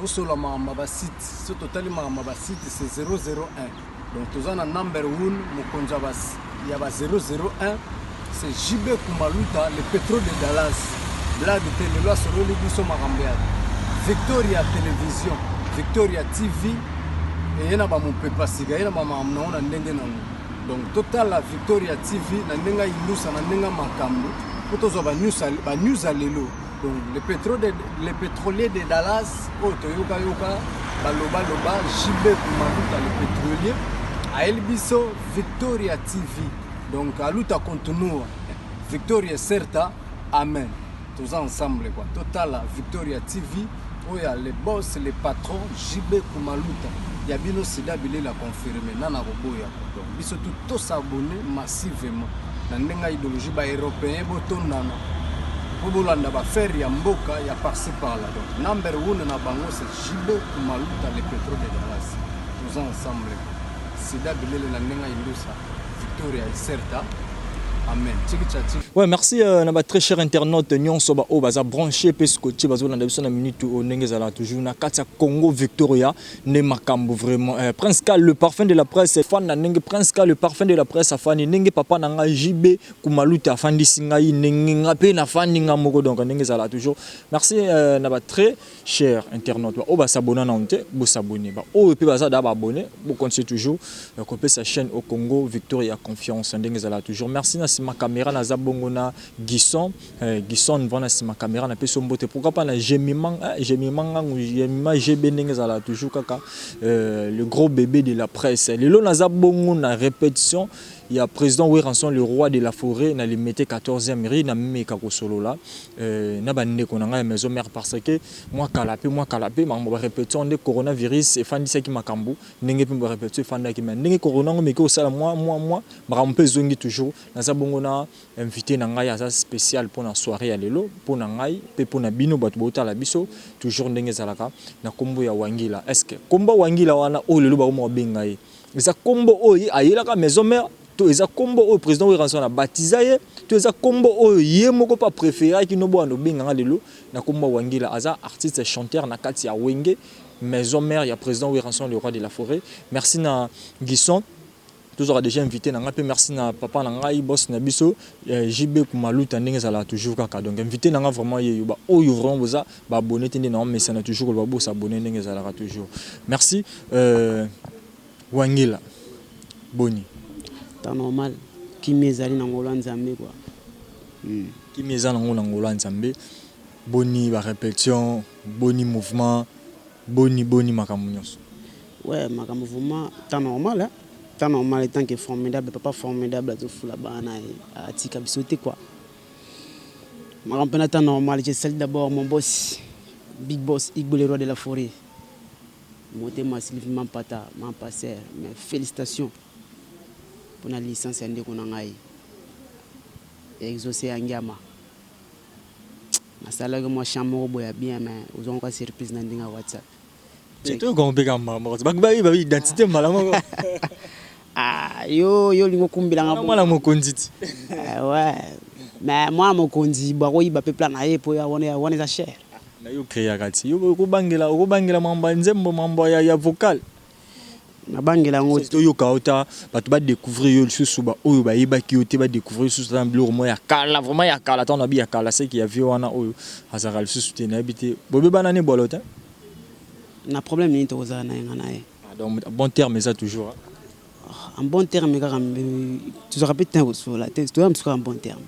Tosolola makambo ya ba site. Soki totali makambo ya ba site, c'est 001. Donc toza na number one, mokonzi ya ba 001, c'est JB Kumaluta, le pétrole de Dallas. Blague te, lelo asololi biso makambo ya Victoria Télévision, Victoria TV, eye na bamopepa sika, ye na bamakambo nango na ndenge nango. Donc totala Victoria TV na ndenge ya indusa, na ndenge ya makambo, mpo tozwa ba news ya lelo. Donc le pétrolier de Dallas oyo toyokayoka balobaloba, JB Kumaluta le pétrolier ayeli biso Victoria TV. Donc a luta continua, victoria certa, amen. Toza ensemble quoi. Totala Victoria TV oyo ya le boss, le patron JB Kumaluta ya bino, sida bilela confirme nana koboya. Donc biso tu tos'abonner massivement na ndenge ya idéologie. Baeuropéen botondana mpo bolanda baaffaire ya mboka ya par-ci par-là. Donc number one na bango, c'est JB Kumaluta le pétrole de Dallas. Toza ensemble, sida bilele na ndenge ya indusa, victoria certa, amen, tiki cha tiki. Ouais, merci na ba très cher internaute nyonso ba oyo baza branché pe scotché, bazolanda biso na minute oyo ndenge ezala toujours na kati ya Congo Victoria nde makambo vraiment. Prince K le parfum de la presse fan na ndenge Prince K le parfum de la presse afandi ndenge papa na ngai JB Kumaluta afandisi ngai, ndenge nga mpe nafandi nga moko. Donc ndenge ezala toujours, merci na ba très cher internaute ba oyo bas'abonner nano te, bos'abonner. Ba oyo mpe baza da baabonné, bocontinue toujours kopesa chaîne au Congo Victoria confiance ndenge ezala toujours. Merci. Na nsima caméra naza bongo na Guisson, Guisson vraiment na nsima caméra, napesi yo mbote. Pourquoi pas na Jemima, Jemima Ngangu, Jemima GB ndenge ezala toujours kaka, le gros bébé de la presse. Lelo naza bongo na répétition ya président Werrason le roi de la forêt na Limete 14e rue. Na meka kosolola na bandeko na ngai ya maison mère, parce que mwa kala mpe makambo barépétition nde coronavirus efandisaki makambo, ndenge mpe barépétition efandaki. Mais ndenge corona ngo meki kosala mwa makambo mpe ezongi toujours. Naza bongo na invité na ngai, aza spécial mpona soirée ya lelo, mpo na ngai mpe mpo na bino bato botala biso toujours ndenge ezalaka, na nkombo ya Wangila. Est ce que nkombo Wangila wana oyo lelo bakoma kobenga ye eza nkombo oyo ayelaka maison mère, to eza nkombo oyo président Werrason abatiza ye, to eza nkombo oyo ye moko mpe apréféraki no bwana obenganga lelo na nkombo ya Wangila? Aza artiste chanteur na kati ya Wenge maison mère ya président Werrason le roi de la forêt. Merci na Guisson, tozwaka déjà invité na ngai mpe. Merci na papa na ngai, boss na biso JB Kumaluta ndenge ezalaka toujours kaka. Donc invité na ngai vraiment ye yo, ba oyo vraiment boza baabonné te, nde na omesana toujours koloba bos'abonner ndenge ezalaka toujours. Merci. Wangila, boni? Temps normal, kimi ezali na ngolo ya Nzambe quoi. Kimi eza nango na ngolo ya Nzambe. Boni barépétition? Boni mouvement? Boni boni makambo nyonso? Ouais, makambo vraiment temps normal, hein? Temps normal étant que formidable papa, formidable azofula bana ye, atika biso te quoi. Makambo mpena temps normal. Je salue d'abord mon boss, big boss Igbo le roi de la forêt, motema Sylvie Mampata Mampaser. Mais félicitations mpona licence ya ndeko na ngai Exaucé ya Ngiama. Nasalaki mwa champ moko boye ya bien, mais ozwangoka surprise na ndenge ya WhatsApp. Toyokango mpe kaka mbala moko, bayeba identité mbala moko. Ah, yo olingi okumbelanga. Mwana mokonzi ti. Ouais, mais mwana mokonzi bakoyiba mpe plan na ye mpo ya wana eza cher. Na yo créaka ti, yo okobangela mambo ya nzembo, mambo ya vocal? Nabangela yango. Toyoka yo ta, bato badécouvrir yo lisusu, baoyo bayebaki yo te badécouvrir lisusu. Ata na biloko moko ya kala, vraiment ya kala, ntango nabi ya kala, seki ya vie wana oyo azalaka lisusu te, nayebi te bobebana ne bwalo te. Na problème nini tokozala na ye, nga na ye? Ah, donc bon terme eza toujours, hein? En bon terme kaka, tozwaka mpe temps kosola te, toya mosusu kaka en bon terme.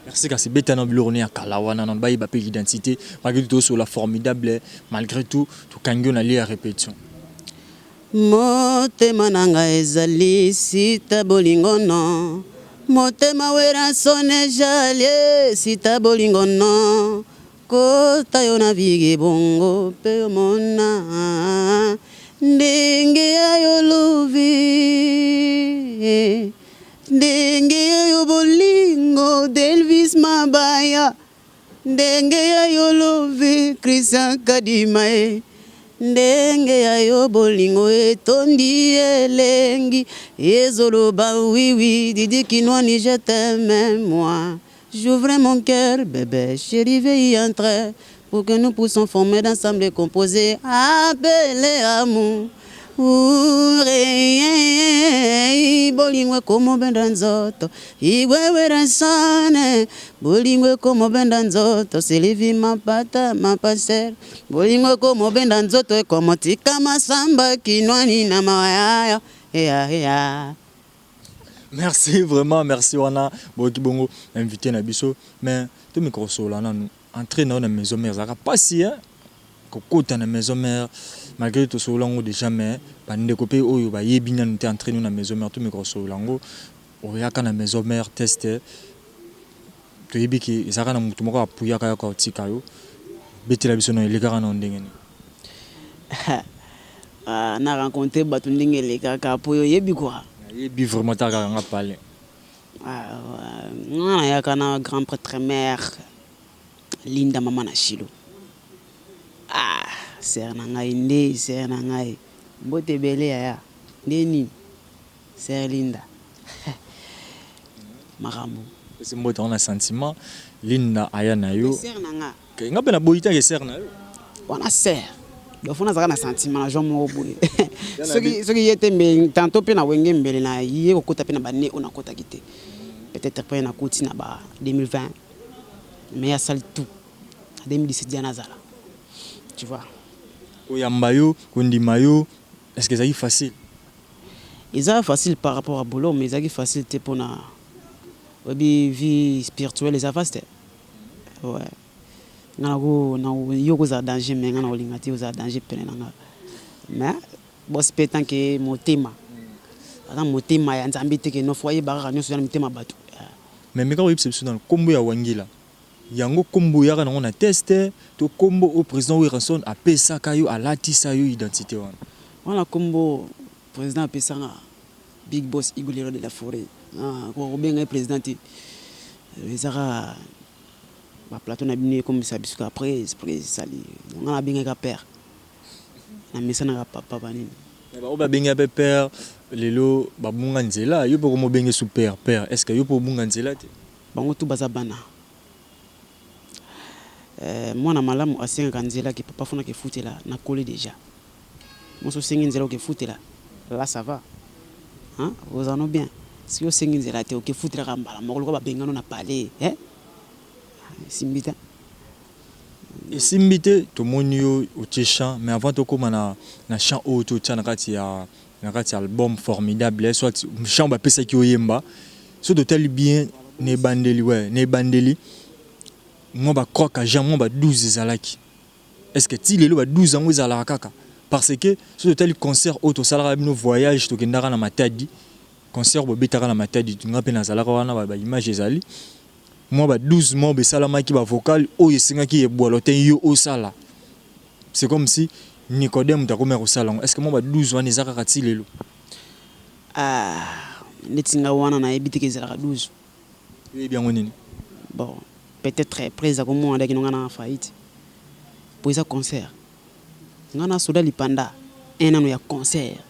Merci. Kasi beta na biloko ne ya kala wana nano, bayeba mpe identité. Malgré tout tosola formidable, malgré tout tokangi yo na lieu ya répétition. Motema na ngai ezali sita bolingo no, motema Werrason ejalie sita bolingo no, kota yo na vige bongo mpe omona ndenge ya yo lovi, ndenge ya yo bolingo Delvis Mabaya, ndenge ya yo lovi Christian Kadima ye, ndenge ya yo bolingo etondi elengi ezoloba oui oui. Didi Kinwani, je t'aime moi, j'ouvre mon cœur, bébé chéri, veuille entrer. Pour que nous puissions former d'ensemble et composer Appelé amour Bolingo ekomobenda nzoto Iwewera sane Bolingo ekomobenda nzoto Sylvie Mapata Mapasser Bolingo ekomobenda nzoto Ekomotika masamba kinwani na mawaya Eya eya. Merci vraiment merci wana boyoki bongo invité na biso mais tomeka kosolola nanu Entree na yo na maison mère ezalaka pasi hein kokota na maison mère malgre tosolola yango dejà mais ba ndeko pe oyo bayebi nanu te entree no na maison mère tomeka kosolola yango oyaka na maison mère test toyebi ke ezalaka na mutu moko apuyaka yo akotika yo betela biso nanu elekaka nanu ndenge nini? Ah na rencontre batu ndenge elekaka po yo oyebi quoi. Nayebi vraiment tala kaka nga palais. Nga nayaka na grand pretre mère Linda mama na Shilo ah sœur na ngai nde sœur na ngai mbote ebele yaya nde nini sœur Linda makambo. Pesi mbote yango na sentiment Linda aya na yo. Sœur na nga. Nga pe na boyi te ke sœur na yo. Wana sœur. Donc faut nazalaka na sentiment na joie moko boye. Soki soki ye te mbele tantôt pe na wenge mbele na ye kokota pe na ba annee oyo nakotaki te. Peut-être pe nakoti na ba 2020 mais ye asali tout na 2017 dejà nazala. Tu vois. Koyamba yo, kondima yo, est-ce que ezalaki facile? Eza facile par rapport à boulot mais ezalaki facile te pona oyebi vie spirituelle eza vaste. Ouais. Nga nako yo okozala danger mais nga nakolinga te ozala danger pene na nga. Mais boss pe tant que motema aza motema ya Nzambe te que non faut ayeba kaka nionso eza na mitema ya batu. Mais meka koyebisa biso nanu kombo ya Wangila yango kombo oyaka nango na test to kombo oyo president Werrason apesaka yo alatisa yo identite wana? Wana kombo president apesa nga big boss Igwe le roi de la foret nakoka kobenga ye president te eza kaka Ba plateau na bino ekomisa biso kaka prez prez sali donc nga na bengaka père na mesanaka papa ba nini. Mais ba oyo ba bengi pe père lelo ba bunga nzela yo pe okomi obenge su père père est ce que yo pe obunga nzela te? Bango tout baza bana euh mwana malamu asengaka nzela ke papa faut nake futela na koli dejà moi soki osengi nzela oke futela là ça va hein ozala no bien soki osengi nzela te oke futela kaka mbala moko lokola ba bengani yo na palais eh Esimbi te. Esimbi te tomoni yo otie chant mais avant tokoma na na chant oyo totia na kati ya na kati ya album formidable soit chant bapesaki oyemba soki totali bien na ebandeli ouais na ebandeli mwa ba croque à jean mwa ba 12 ezalaki est ce que ti lelo ba 12 yango ezalaka kaka parce que soki totali concert oyo tosalaka bino voyage tokendaka na Matadi concert bobetaka na Matadi nga mpe nazalaka wana ba image ezali Mwa ba 12 mob esalamaki ba vocal oyo esengaki ebwalo te yo osala c'est comme si Nicodème mutu akomi kosala yango est ce que mwa ba 12 wana eza kaka ti lelo? Ah neti nga wana nayebi te ke ezalaka 12. Yo oyebi yango nini? Bon peut etre prez akomona daki no nga na faillite po eza concert nga na soda lipanda un nanu ya concert.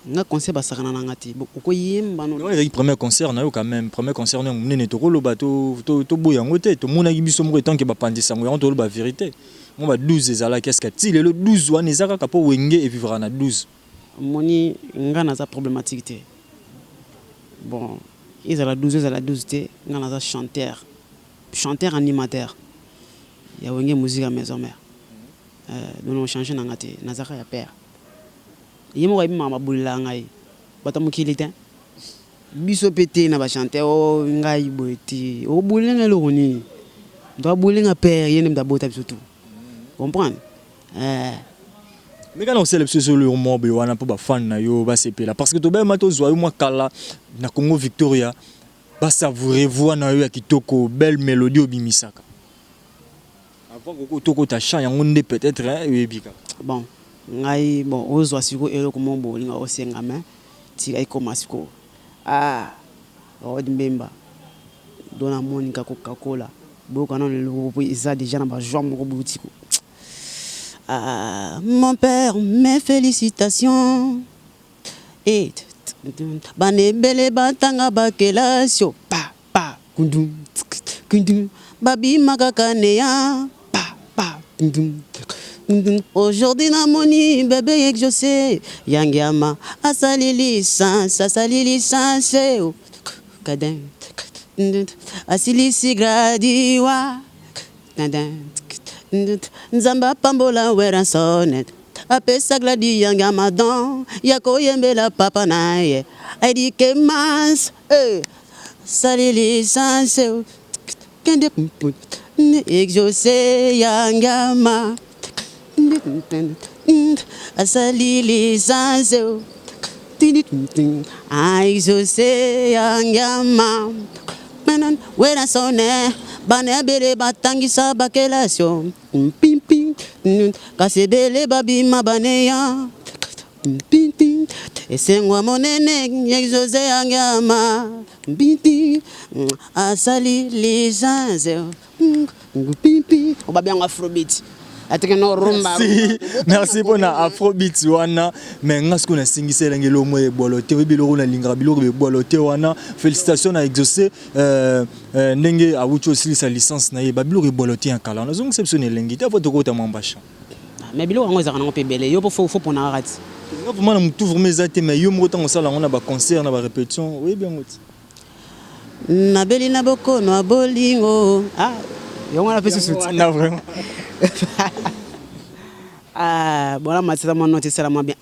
Nga concert basakana na nga te oko yemba no. Wana ezalaki premier concert na yo quand meme, premier concert no ya munene toko loba to to boya yango te, tomonaki biso moko etant que ba panzi sango yango toloba verite. Mwa ba 12 ezalaki est ce que ti lelo 12 wana eza kaka po wenge e vivraka na 12? Omoni nga naza problematique te bon ezala 12 ezala 12 te nga naza chanteur chanteur animateur ya wenge musica maison mère donc nako changer nanga te naza kaka ya père. Ye moko ayebi makambo abulelaka ngai. Bato ya mokili tein. Biso pe te na ba chanteur oh ngai boye te. Okobulela ngai eloko nini? Moto abuleli nga père ye nde moto abota biso tout. Comprendre? Eh. Meka na kosala biso solo yo moko boye wana mpo ba fan na yo basepela parce que tobelema tozwa yo mwa kala na Congo Victoria ba savourer voix na yo ya kitoko belle melodie obimisaka. Avant koko tokota chant yango nde peut-etre oyebi kaka. Bon ngai bon ozua sikoyo eloko moko boye olinga osenga mais tika ekoma sikoyo ah Rod Mbemba don na moni ka coca cola boyoka nanu eloko po eza dejà na ba joie moko boye tiko ah mon père mes felicitations eh bana ebele batanga ba kelasi oh pa pa kundum tsk kundum babima kaka neya pa. Aujourd'hui namoni bebe Exauce Yangiama asali licence, asali licence kadin asilisi gradiwa. Nzambe apambola Werrason, apesa Gladi Yangiama don ya koyembela papa na ye. Edike Mans asali licence kende Exauce Yangiama asali licence Exauce Yangiama Werrason bana ebele batangisa bakelasi kasi ebele babima baneya esengo monene Exauce Yangiama asali licence obabiango afrobeat atiki no rumba. Merci mpona afrobeat wana. Mais nga sikoyo nasingisa elenge eloko ebwalo te. Oyebi eloko nalingaka, biloko ebwalo te wana. Félicitation na Exaucé ndenge awuti osilisa licence na ye. Babiloko ebwalo te ya kala nazongisa biso na elengi te afo tokota mwambasha. Mais biloko yango ezalaka nango mpe ebele, yo mpo fo pona kaka ti. Nga vraiment na motu vraiment eza te, mais yo moko ntango osala yango na baconcert, na barépétition, oyebi yango ti. Nabeli na bokono ya bolingo, ah, yango wana mpe susu. Wana vraiment. Ah, bona matisa mwa note esalama bien.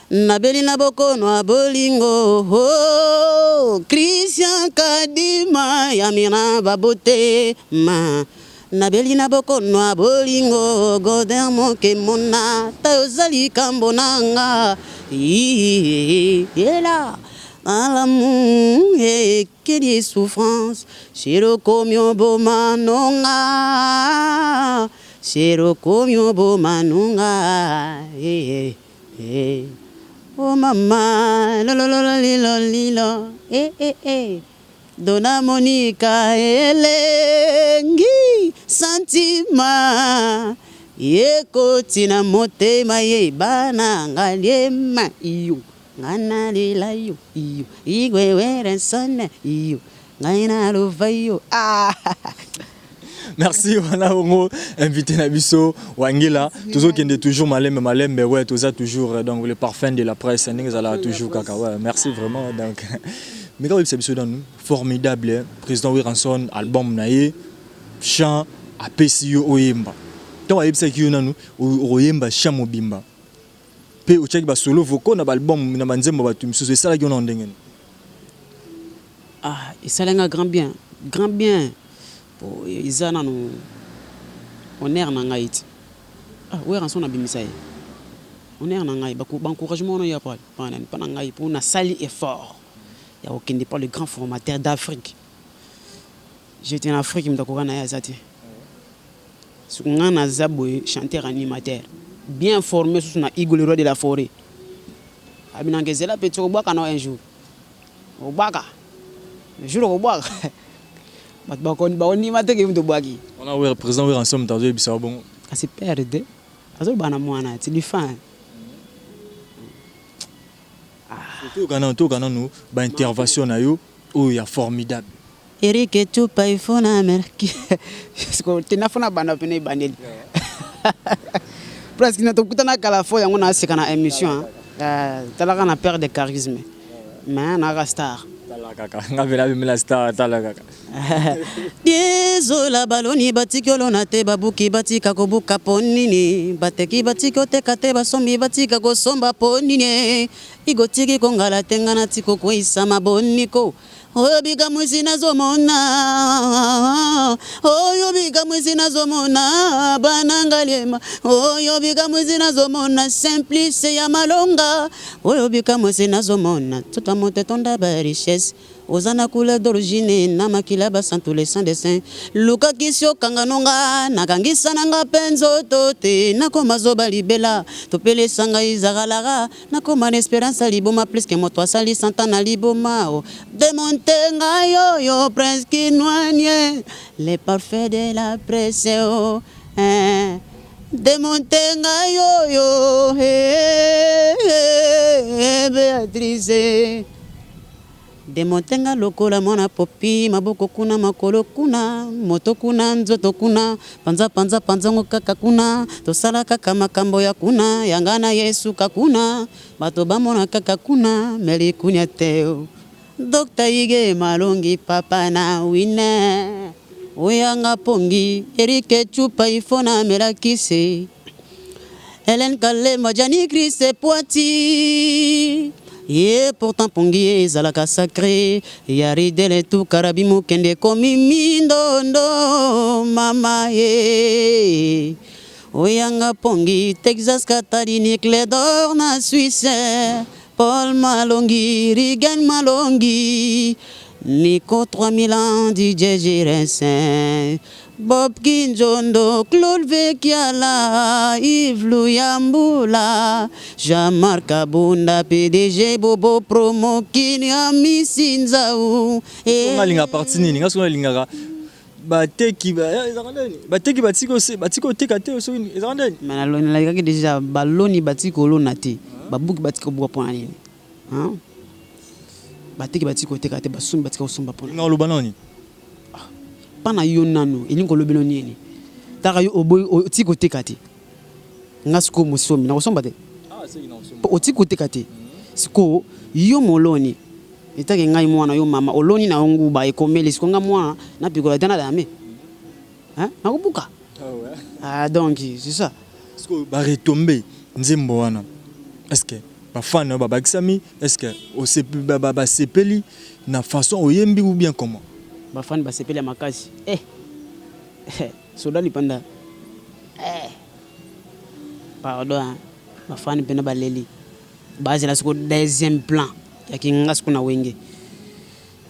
Nabeli na bokono ya bolingo, oh, Christian Kadima yamina babotema. Nabeli na bokono ya bolingo, Godin Mokemona ta oza likambo na nga yela malamu ekeli souffrance sirokomi oboma nonga sirokomi oboma nonga. Eh, eh. Oh mama lolololo lilo lilo, eh, eh, eh. Dona Monica elengi sentiment ekoti na motema ye bana nga liema iyo nga nalela yo iyo igwe Werrason iyo ngai nalova yo, ah. Merci. Wana bongo invité na biso Wangila. Tozokende toujours malembe malembe. Ouais, toza toujours donc le parfum de la presse ndenge ezalaka toujours kaka. Ouais, merci vraiment. Donc mais kaka oyebisa biso nanu, formidable président Werrason, album na ye, chant apesi yo oyemba, ntango ayebisaki yo nanu okoyemba chant mobimba mpe otiaki basolo vocaux na baalbum na banzembo bato misusu, esalaki yo nano ndenge nini? Ah, esalinga grand bien, grand bien. Po eza nanu honneur na ngai ti. Ah, Werrason nabimisa ye honneur na ngai. Baencouragement wana ya pa nani? Mpa na ngai, mpo nasali effort ya kokende par le grand formateur d'Afrique. J'étais en Afrique, moto akoka na ye aza te. Soki ngai naza boye, chanteur animateur bien formé susu na Igo le roi de la forêt abinanga ezela mpe ti okobwaka no un jour, okobwaka jour okobwaka, bato bakondima te ke moto obwaki. Wana président Werrason moto azoyebisa yo bongo? Kasi père de azoloba na mwana ti lifin. Toyoka nanu baintervention na yo oyo ya formidable. Eric Etupa ifona merki te nafona banda pene ebandeli presque na tokutana kala fo yango naseka na émission. Talaka na père de charisme, mais naka star. Tala kaka nga mpe nabimela star, tala kaka. Diezola baloni batiki olona te, babuki batika kobuka mpo nini, bateki batiki oteka te, basombi batika kosomba mpo nini, igotiki kongala te, nga nati kokweyisama boniko. Oyo bikamwisi nazomona, oyo bikamwisi nazomona bana ngaliema, oyo bikamwisi nazomona simplice ya malonga, oyo bikamwisi nazomona nzoto moto etonda ba richesse, oza na couleur d'origine na makila basantu le sang de saint. Lukakisi okanga nonga nakangisa nanga mpe nzoto te nakoma zoba libela topelesa ngai zakalaka nakoma na espérance ya liboma plus que moto asali santa na liboma o démonte ngai oyo Prince Kinwanie le parfait de la presse o, hein. Démonte ngai oyo, eh, eh, Béatrice. Demonte nga lokola mwana popi Maboko kuna makolo kuna Moto kuna nzoto kuna Panza panza panza ngo kaka kuna Tosala kaka makambo ya kuna Ya nga na ye esuka kuna Bato bamona kaka kuna Mais likunia te oh Docta Ige Malongi papa na winner Oya nga pongi Eric Tshupa il faut na mela kisi Hélène Kalema Gianni Chris Poiti ye pourtant pongi ezalaka sacré ya ridele tout karabi mokende ekomi mindondo mama ye oyanga pongi Texas Katali Nicle d'or na Suisse Paul Malongi Rigen Malongi Nico 3000 ans DJ Jiresin Bob Kinzondo, Claude Vekiala, Yves Luyambula, Jean-Marc Kabunda, PDG Bobo Promo Kin, Amisi Nzau. Eh. Nga linga parti nini? Nga soki nalingaka bateki ba eh, ezalaka ndeni? Bateki batiki ose batiki oteka te soki ezalaka ndeni? Mais nalingaki dejà baloni batiki kolona te, babuki batiki kobuka pona nini? Hein? Bateki batiki koteka te, basombi batiki kosomba pona nini? Oloba nani? Pa na yo nanu elingi kolobelo nini? Taka yo oboyi otiki koteka te. Nga sikoyo mosombi nakosomba te? Po otiki koteka te. Sikoyo yo moloni etake ngai mwana yo mama oloni na yo nguba ekomeli sikoyo nga mwana napikola te na dame hein nakobuka ah donc c'est ça. Sikoyo ba retomber nzembo wana est ce que ba fan na yo babakisami est ce que basepeli na façon oyembi ou bien comment? Ba fan basepeli ya makasi eh soda lipanda eh pardon hein ba fan pena baleli bazela sikoyo deuxième plan ya kinga sikoyo na wenge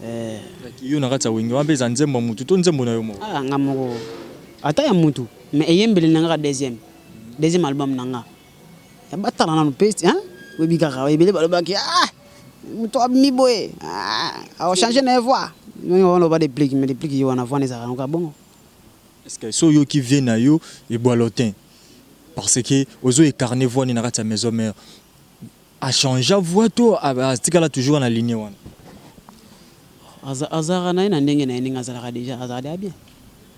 eh. Yo na kati ya wenge wana mpe eza nzembo ya mutu to nzembo na yo moko? Ah nga moko ata ya mutu mais eyembeli na nga kaka deuxième deuxième album na nga Batala nanu pe hein oyebi kaka ebele balobaki ah mutu abimi boye ah ako changer naye voix oloba deplick mais deplick ye wana voix naye ezalaka kaka bongo. Est ce que soki oyoki vie na yo ebwalotin parce que ozo ecarne voix ne na kati ya maison mère a changea voix to atikala toujours na ligne wana? Azalaka naye na ndenge naye ndenge azalaka dejà azalaka dejà bien.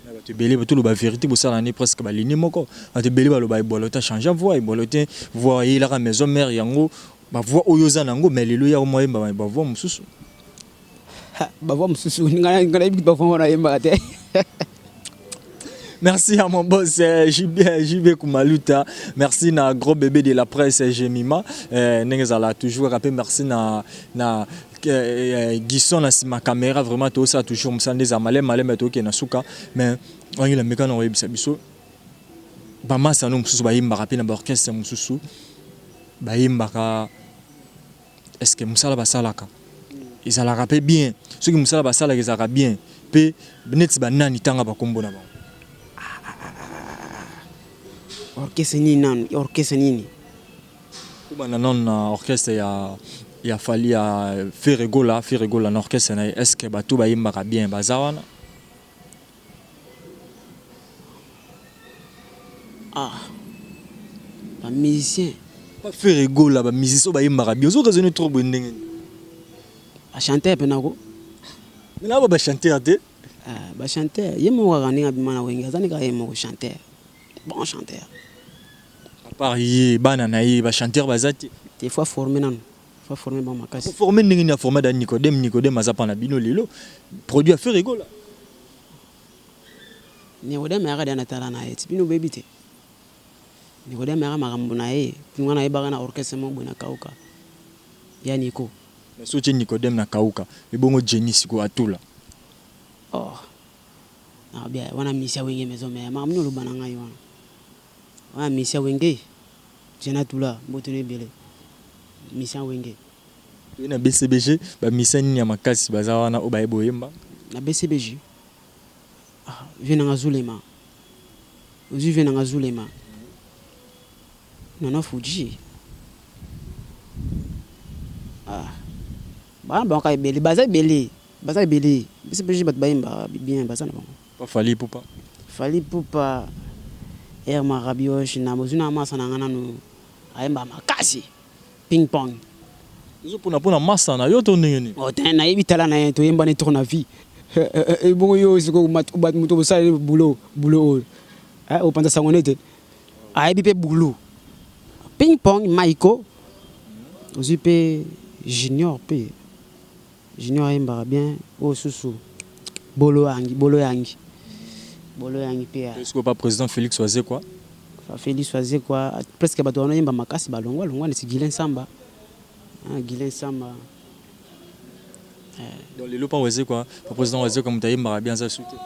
Mais batu ebele toloba verite bosala ne presque ba ligne moko batu ebele baloba ebwalotin a changea voix ebwalotin voix ayelaka maison mère yango ba voix oyo oza nango mais lelo ye akoma oyemba ba voix mosusu. Ba voix mosusu nga nayebi kutu ba voix wana ayembaka te. Merci à mon boss JB, JB Kumaluta. Merci na gros bébé de la presse Jemima. Euh, ndenge ezala toujours rappel merci na na Guisson na sima camera vraiment tosala toujours mosala nde ezala maleme maleme tokende na suka mais wangila meka na koyebisa biso bamasa no mosusu bayembaka mpe na baorchestre mosusu bayembaka est ce que mosala basalaka ezalaka mpe bien soki mosala basalaka ezalaka bien mpe neti banani tanga bakombo na bango orchestre nini nanu orchestre nini Tobanda nanu na orchestre ya ya Fally ya Ferre Gola, Ferre Gola na orchestre na ye est ce que batu bayembaka bien baza wana? Ah ba musiciens. Pas Ferre Gola ba musiciens oyo bayembaka bien ozo raisonner trop boye ndenge nini? Ba chanteurs pe nako. Mais na ba chanteurs te. Ah ba chanteurs ye moko kaka ndenge abima na wenge aza nde kaka ye moko chanteur bon chanteur. A part ye bana na ye ba chanteur baza te? Te faut a former nanu faut a former bango makasi. Ko former ndenge nini a former da Nicodème Nicodème aza pa na bino lelo produit ya Ferre Gola. Nicodème ayaka dejà na talent na ye ti bino boyebi te Nicodème ayaka makambo na ye nga nayebaka na orchestre moko boye na kauka ya Nico. Mais soki otie Nicodème na kauka ebongo Jenny sikoyo atula? Oh nalobi wana musicien ya wenge maison mère makambo nini oloba na ngai wana. Wana musicien wenge Jenna Tula mbote no ebele musicien wenge. Toye na BCBG ba musiciens nini ya makasi baza wana oyo bayebi oyemba? Na BCBG ah vieux nanga Zulema ozui vieux nanga Zulema Nono Fuji ah bana bango kaka ebele baza ebele baza ebele BCBG batu bayembaka bien baza na bango. Pa Fally Ipupa. Fally Ipupa air marabioche na bozui na masa na nga nanu ayemba makasi ping pong. Ozopona mpona masa na yo to ndenge nini? Oh, te nayebi tala na ye, toyembani trop na vie. Ebongo yo sikoyo moto bosala boulot boulot oyo opanza sango nete ayebi mpe boulot ping pong Maiko ozwi mpe Junior, mpe Junior ayembaka bien. Oyo susu Bolo Yangi, Bolo Yangi, Bolo Yangi mpe ya Sikoyo pa président Félix Wazekwa? Félix Wazekwa, presque bato wana oyemba makasi balongwa longwa neti Guilin Samba. Ah, Guilin Samba. Donc lelo pa Wazekwa, pa président Wazekwa, moto ayembaka bien aza su te?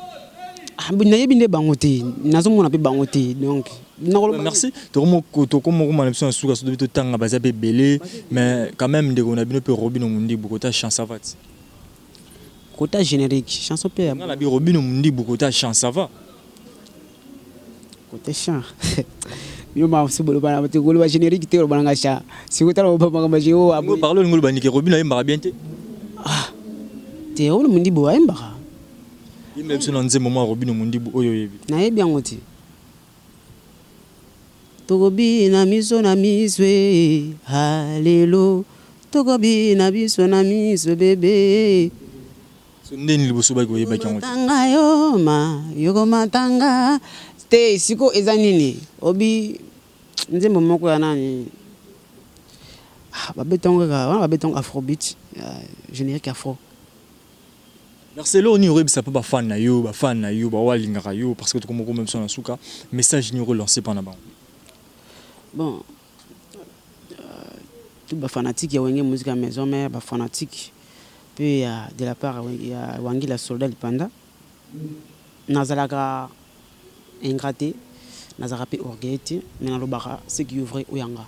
Ah, nayebi nde bango te, nazomona mpe bango te, donc nakoloba. Merci. Tokomokoma na biso na suka. So tobi totanga, baza mpe ebele, mais quand même ndeko na bino mpe Robino Mundibu kota chant, ça va ti? Kota générique, chanson mpe ya Nga na bi Robino Mundibu kota chant, ça va? Côté chant, bino masu boloba na te, koloba générique te, oloba nanga chant. Sikoyo tala makambo ya oyo. Ngo parle, olingo loba nike Robino ayembaka bien te? Ah te, oyo Mundibu ayembaka. Yembela biso na nzembo mwa Robino Mundibu oyo oyebi. Nayebi yango te. Tokobina miso na miso e, alelo tokobina biso na miso bebe. So ndeni liboso baki oyebaki yango te? Matanga yo ma yoko matanga te. Siko eza nini? Obi nzembo moko ya nani? Ah, babetango kaka wana, babetango afrobeat, générique afro. Merci. Eloko nini okoyebisa mpo bafan na yo, bafan na yo baoyo alingaka yo? Parce que tokomokoma biso na suka. Message nini okolance mpa na bango? Bon, tout bafanatique ya Wenge Musica Maison Mère, bafanatique mpe ya de la part ya Wangila Soldat Lipanda, nazalaka ingrat te, nazalaka mpe orgueil te, mais nalobaka ce qui est vrai. Oyo yanga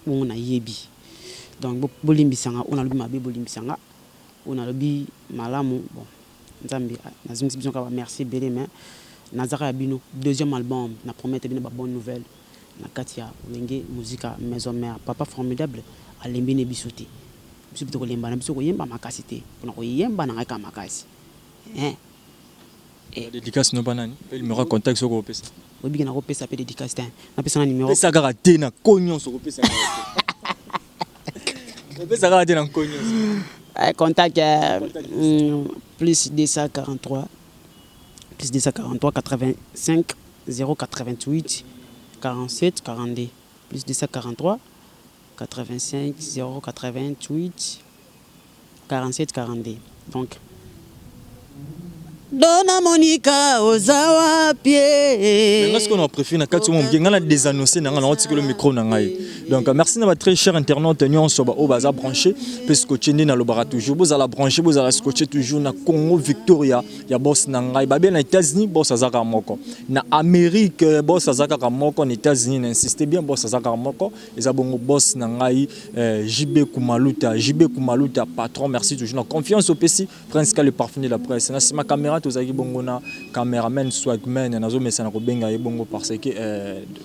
bongo nayebi. Donc bolimbisanga oyo nalobi mabe, bolimbisanga oyo nalobi malamu. Bon, Nzambe nazongisi biso kaka merci ebele, mais nazaka ya bino. Deuxième album na promettre bino babonne nouvelle na kati ya Wenge Musica Maison Mère. Papa Formidable alembi ne biso te, biso mpe tokolemba na biso koyemba makasi te, mpona koyemba na ngai kaka makasi. Dédicace no banani mpe numéro ya contact soki okopesa? Oyebiki nakopesa mpe dédicace te, napesa na numéro. Pesa kaka te na ko nyonso, kopesa kaka te, kopesa kaka te na nko nyonso. Contact plus 243, plus 243 85 088 47 42, plus 243 85 088 47 42. Donc Dona Monica, oza wapi? Nga sikoyo na préféré na kati moke nga na désannoncer na nga na otikelo micro na ngai. Donc merci na ba très cher internaute nyonso ba oyo baza branché mpe scotché. Nde nalobaka toujours, bozala branché, bozala scotché toujours na Congo Victoria ya boss na ngai. Babia na États-Unis, boss aza kaka moko. Na Amérique, boss aza kaka moko. Na États-Unis, na insiste bien, boss aza kaka moko, eza bongo boss na ngai JB Kumaluta, JB Kumaluta patron. Merci toujours na confiance opesi Prince Ka le parfum de la presse. Na nsima caméra tozalaki bongo na cameraman Swagman. Nazomesana kobenga ye bongo parce que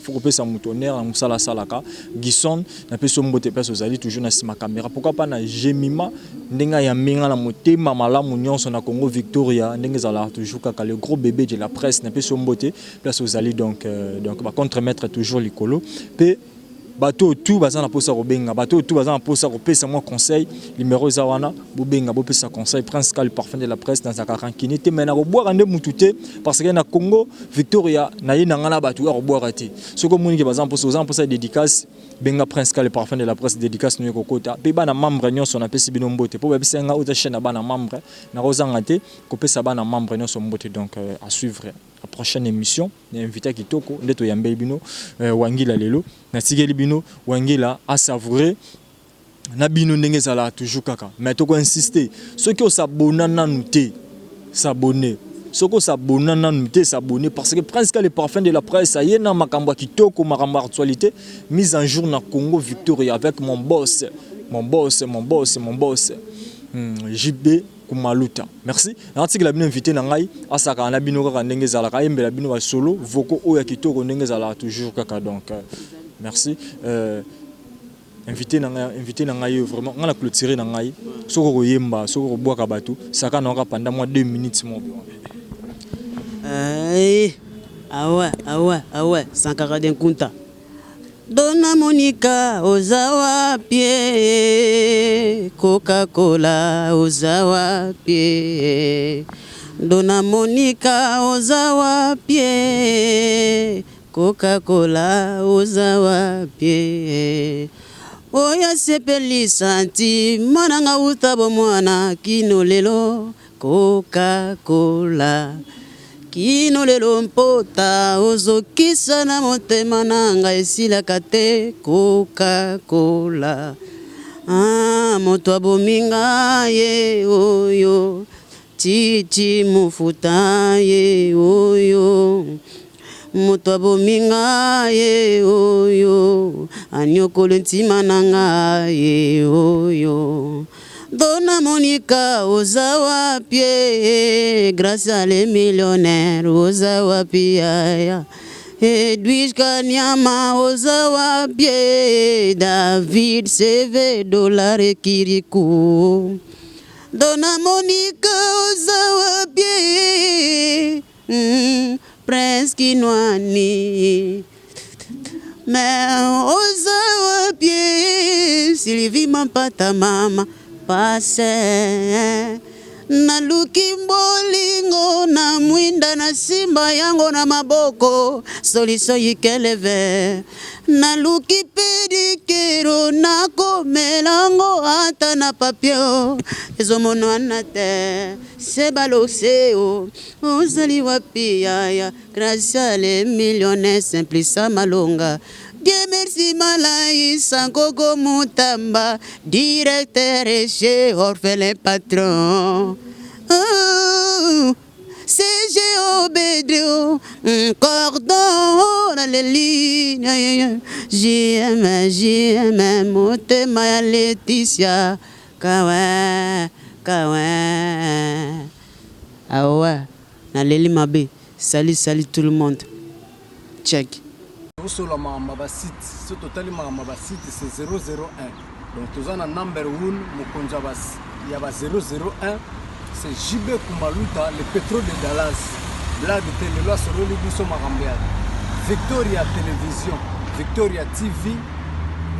faut kopesa moto honneur na mosala asalaka. Gison, napesi yo mbote place ozali, toujours na nsima caméra. Pourquoi pas na Jemima, ndenge ayambi nga na motema malamu nyonso na Congo Victoria, ndenge ezalaka toujours kaka, le gros bébé de la presse, napesi yo mbote place ozali. Donc bacontremaître toujours likolo mpe bato oyo tu baza na mposa kobenga, bato oyo tu baza na mposa kopesa mwa conseil, numéro eza wana, bobenga, bopesa conseil. Prince Ka le parfum de la presse, nazalaka rancunier te, mais nakobwaka nde mutu te, parce que na Congo Victoria naye na ngai na bato oyo akobwaka te. Soki omoni ke baza mposa, oza na mposa ya dédicace, benga Prince Ka le parfum de la presse, dédicace noyo ekokota. Mpe bana membre nyonso, napesi bino mbote, mpo bayebisa nga oyo eza chaîne ya bana membre, nakozanga te kopesa bana membre nyonso mbote. Donc à suivre la prochaine émission na invité kitoko nde toyambeli bino Wangila. Lelo natikeli bino Wangila asavoure na bino ndenge ezalaka toujours kaka. Mais tokoinsiste, soki osabona nanu te, s'abonner. Soki osabona nanu te, s'abonner, parce que Prince Ka le parfum de la presse aye na makambo ya kitoko, makambo ya actualité mise en jour na Congo Victoria avec mon boss, mon boss, mon boss, mon boss, JB Kumaluta. Merci. Natikela bino invité na ngai asakana na bino kaka ndenge ezalaka, ayembela bino basolo vocaux oyo ya kitoko ndenge ezalaka toujours kaka. Donc merci, invité na ngai, invité na ngai vraiment ngai na clôturer na ngai. Soki okoyemba, soki okobwaka bato, saka na kaka pendant mwa 2 minutes mo. Awa awa awa, Sankara Denkunta. Dona Monica oza wapi eh? Coca-Cola oza wapi eh? Dona Monica oza wapi eh? Coca-Cola oza wapi eh? Oyo asepelisa ntima na nga uta bomwana kino lelo. Coca-Cola kino lelo mpota ozokisa na motema na nga esilaka te. Coca-Cola, ah, moto abomi nga ye oyo Chichi Mufuta ye oyo moto abomi nga ye oyo anyokoli ntima na nga ye oyo. Dona Monica oza wapi eh? Grâce à les millionnaires oza wapi yaya? Edwige Kanyama oza wapi eh? David CV dollar ekiriku. Dona Monica oza wapi eh? Prince Kinwani Mais oza wapi Sylvie Mampata mama passe naluki bolingo na mwinda na simba yango na maboko solution ikeleve naluki pedikero nakomelango ata na papier ezomonana te sebaloseo ozali wapi yaya. Gracia le millionnaire Simplice Malonga Dieu merci Malaïsa Nkoko Mutamba directeur et chez orphelin patron oh, CG Obedrio cordon naleli JM JM motema ya Leticia kawe kawe awa naleli mabe. Salut salut tout le monde check. Tozosola makambo ya ba site, soki totali makambo ya ba site c'est 001. Donc toza na number 1 mokonzi ya ba 001 c'est JB Kumaluta le pétrole de Dallas. Blague te, lelo asololi biso makambo ya Victoria Television, Victoria TV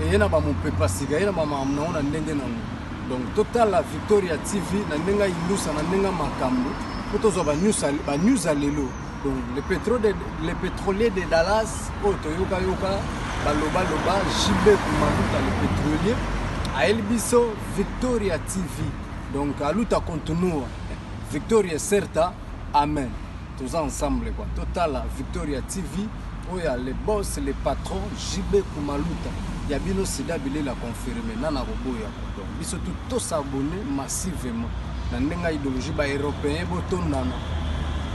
eye na ba mopepa sika, eye na ba makambo nango na ndenge nango. Donc totala Victoria TV na ndenge ya indusa na ndenge ya makambo mpo tozwa ba news ya lelo. Donc le pétrolier de Dallas oyo toyokayoka balobaloba, JB Kumaluta le pétrolier ayeli biso Victoria TV. Donc aluta continua Victoria certa, amen. Toza ensemble quoi. Totala Victoria TV oyo ya le boss le patron JB Kumaluta ya bino sida bilela confirme nana koboya. Donc biso tout tosabonner massivement na ndenge ya idéologie ba européen botondana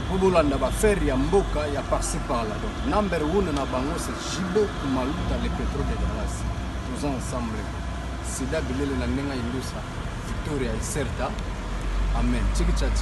po bolanda ba faire ya mboka ya par-ci par-là. Donc number 1 na bango c'est JB Kumaluta le pétrole de Dallas. Toza ensemble quoi. Sida bilele na ndenge ya indusa Victoria Iserta, amen. Chiki cha.